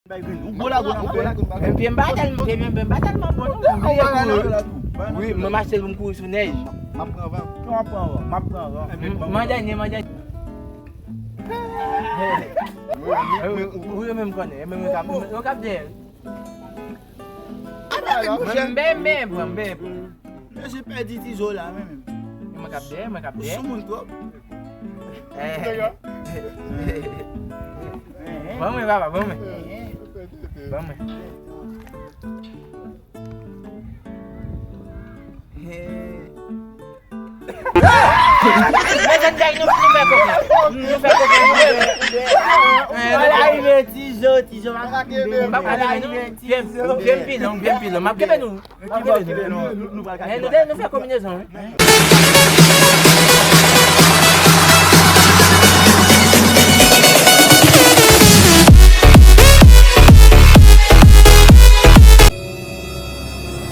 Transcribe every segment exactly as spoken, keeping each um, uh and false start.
Bay grenn. Ou gwo lago nan gwo lago. Men pye m pa tèl-, pye m pa tèlman bon non. M bliye kouri. Wi, mwen m achte l pou m kouri sou nèj. M ap pran van. Pran, pran van. M ap pran van. M, mwen dènye, mwen dènye. Wi, wi, wi, wi, menm konnen, menm yo k ap, yo k ap dèyè. Mwen, mwen, mwen, mwen, mwen. Mesye pèdi Tizo la, men menm. E mwen k ap dèyè, mwen k ap dèyè. Ou soumoun twòp. Eh. Ban mwen, papa, ban mwen. Ban mwen. Eh. Mezanmi, nou, nou fè koken. Nou fè koken, nou fè koken. Ala rive Tizo, Tizo, m ap kenbe nou. M ap kenbe nou. Pye m, pye m pi long, pye m pi long. M ap kenbe nou. Okipe, okipe, nou, nou, nou pral kase. Eh, nou, nou fè konbinezon, wi.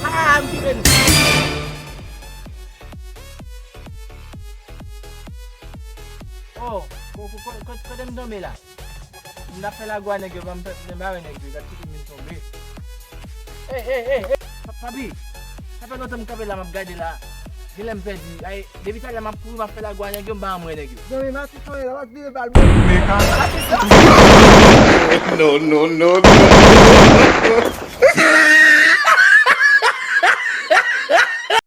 Ah, m kenbe nou. Oh, ko-, ko-, ko-, ko-, kote m tonbe la? M t ap fè lago a nèg yo, ban m fè, m pa wè nèg yo, gad kote m vin tonbe. Ey, ey, ey, ey, Pa-, Papi, sa fè lontan m kanpe la, m ap gade la. Genlè m pèdi. Ay, depi talè m ap kouri, m ap fè lago a nèg yo, m pa janm wè nèg yo. Zanmi, m ap tonbe la, m ap vire bal, bro. Meka. No, no, no, no.